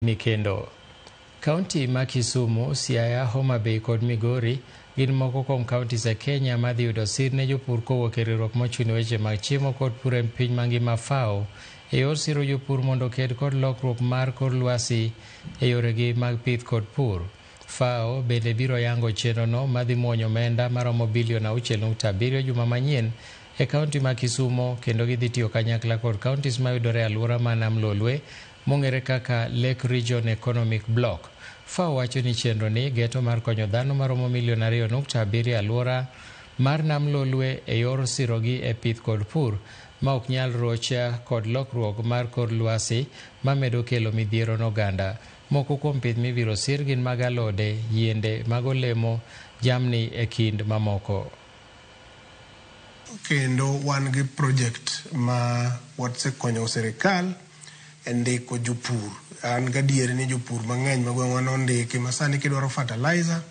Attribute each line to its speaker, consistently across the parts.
Speaker 1: Ni kendo. Kaunti ma Kisumu, Siaya, Homa Bay kod Migori gin moko kuom counties e Kenya madhi yudo sir ne jopur kowuok e riwruok mochung' ne weche mag chiemo kod pur e piny mangima FAO e yor siro jopur mondo oked kod lokruok mar kor lwasi e yoregi mag pith kod pur. FAO bende biro yango chenrono madhi muonyo omenda maromo bilion 6.7 juma manyien e kaunti ma Kisumo kendo gidhi tiyo kanyakla kod counties mayudore e alwora ma Nam Lolwe mong'ere kaka Lake Region Economic Bloc. FAO wacho ni chenro ni geto mar konyo dhano maromo milion 2.7 e alwora mar Nam Lolwe e yor sirogi e pith kod pur ma ok nyal roch kod lokruok mar kor lwasi mamedo kelo midhiero ne oganda. Moko kuom pith mibiro sir gin mag alode, yiende mag olemo, jamni e kind mamoko.
Speaker 2: Kendo wan gi project ma wasekonyo sirikal e ndiko jopur. An gadier ni jopur mang'eny ma gweng'wa nondiki ma sani kidwaro fertilizer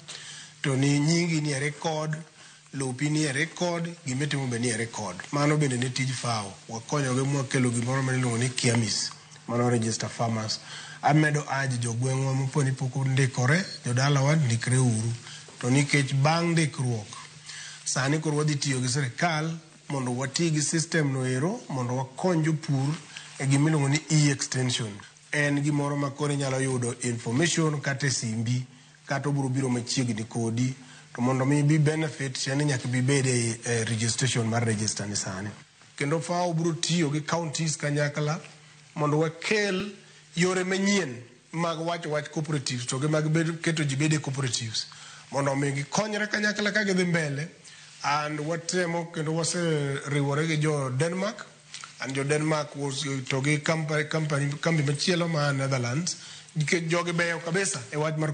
Speaker 2: to ni nyingi nie record, lopi nie record, gimitimo be nie record. Mano bende ne tij FAO. Wakonyogi mwakelo gimoro ma iluongo ni KIAMIS, mano register farmers. Amedo urge jogweng'wa mopo ni pok ondikore, jodalawa ndikre uru. To nikech bang' ndikruok, sani koro wadhi tiyo gi sirikal mondo wati gi system no ero mondo wakony jopur e gimiluongo ni e-extension. En gimoro ma koro inyalo yudo information kata e simbi kata obiro biro machiegni kodi to mondo mi ibi benefit tiende ni nyaka ibed e registration mar register ni sani. Kendo FAO biro tiyo gi counties kanyakla mondo wakel yore manyien mag wacho wach cooperatives to gi mag keto ji bede cooperatives mondo omi gikonyre kanyakla ka gidhi mbele and watemo kendo waseriwore gi jo Denmark and jo Denmark was to gi company kambi machielo ma Netherlands nikech jogi beyo kabisa e wach mar.